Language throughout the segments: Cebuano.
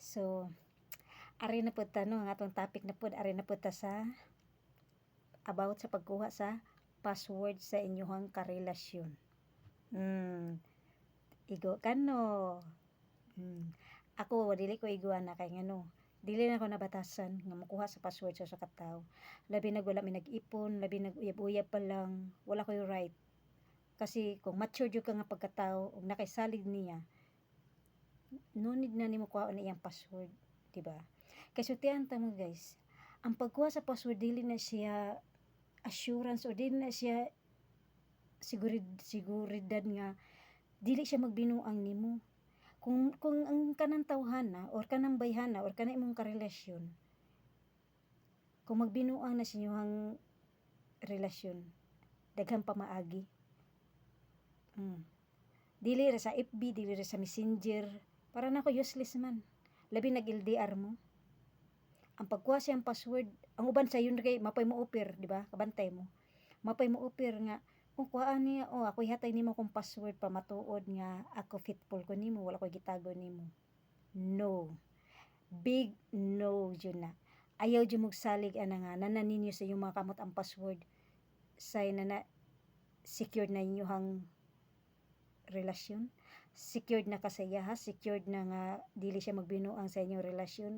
So, ari na pud ta, no, ang atong topic na pud, ari na pud ta sa about sa pagkuha sa password sa inyuhang karelasyon. Igo ka, no? Ako, dili ko igo ana kay ngano, dili na ako nabatasan nga mokuha sa password sa usa ka tawo. Labi nag wala mi nag-ipon, labi nag uyab-uyab pa lang, wala koy right. Kasi kung mature jud ka nga pagkatawo ug nakaysalig niya, no need na nimo kuhaon na iyang password, di ba? Kay sultian ta mo, guys, ang pagkuha sa password dili na siya assurance o dili na siya siguridad nga dili siya magbinuang nimo. Kung ang kanang tawhana or kanang bayhana or kanang imong karelasyon, kung magbinuang na sa inyong relasyon, daghan pamaagi. Dili ra sa FB, dili ra sa Messenger, para nako useless man. Labi nag LDR mo. Ang pagkuha siyang password, ang uban sayon kay mapay mo offer, di ba? Kabantay mo. Mapay mo offer nga, "Oh, kuhaan niya, oh, ako ihatag nimo akong password pa matuod nga ako faithful ko nimo, wala ko'y gitago nimo." No. Big no jud na. Ayaw jud mog salig ana nga nana ninyo sa inyong mga kamot ang password. Say na na secured na inyong relasyon. Secured na ka sa iyaha, secured na nga dili siya magbinuang sa inyong relasyon.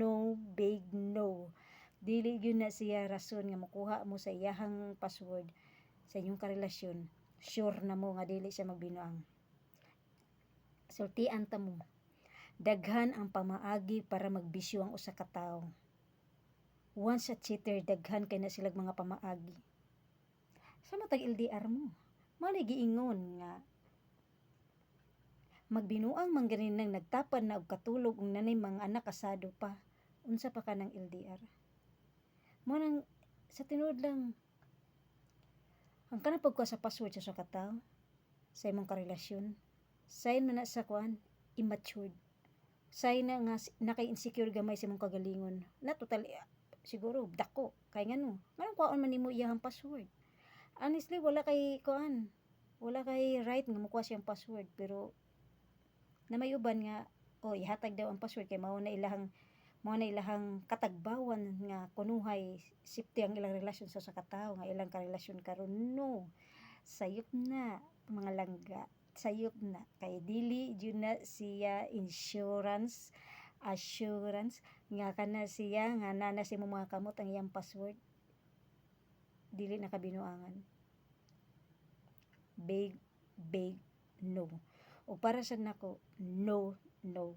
No, big no. Dili gyud na siya rason nga mokuha mo sa iyahang password sa inyong karelasyon. Sure na mo nga dili siya magbinuang. Sultian ta mo. Daghan ang pamaagi para magbisyo ang usa ka tawo. Once a cheater, daghan kay na silag mga pamaagi. Sa matag LDR mo, mao giingon nga magbinuang man gani nang nagtapad na og katulog ug nanay mga anak, kasado pa. Unsa pa ka ng LDR? Mo nang sa tinuod lang, ang kanang pagkuha sa password sa usa ka tawo sa imong karelasyon, sign man na sa kuan, immatured. Sign na nga nakay insecure gamay sa imong kagalingon. Na total siguro dako kay ngano nganong kuhaon man nimo iyang password? Honestly, wala kay kuan, wala kay right nga mokuha siyang password, pero na may uban nga, oh, ihatag daw ang password kay mao na ilahang katagbawan nga kunuhay safety ang ilang relasyon sa usa ka tawo nga ilang karelasyon karon. No, sayop na, mga langga, sayop na kay dili jud na siya insurance, assurance nga kana siya nga naa na sa imong mga kamot ang iyang password, dili na kabinuangan. Big, big no. Ug para sa nako, no, no.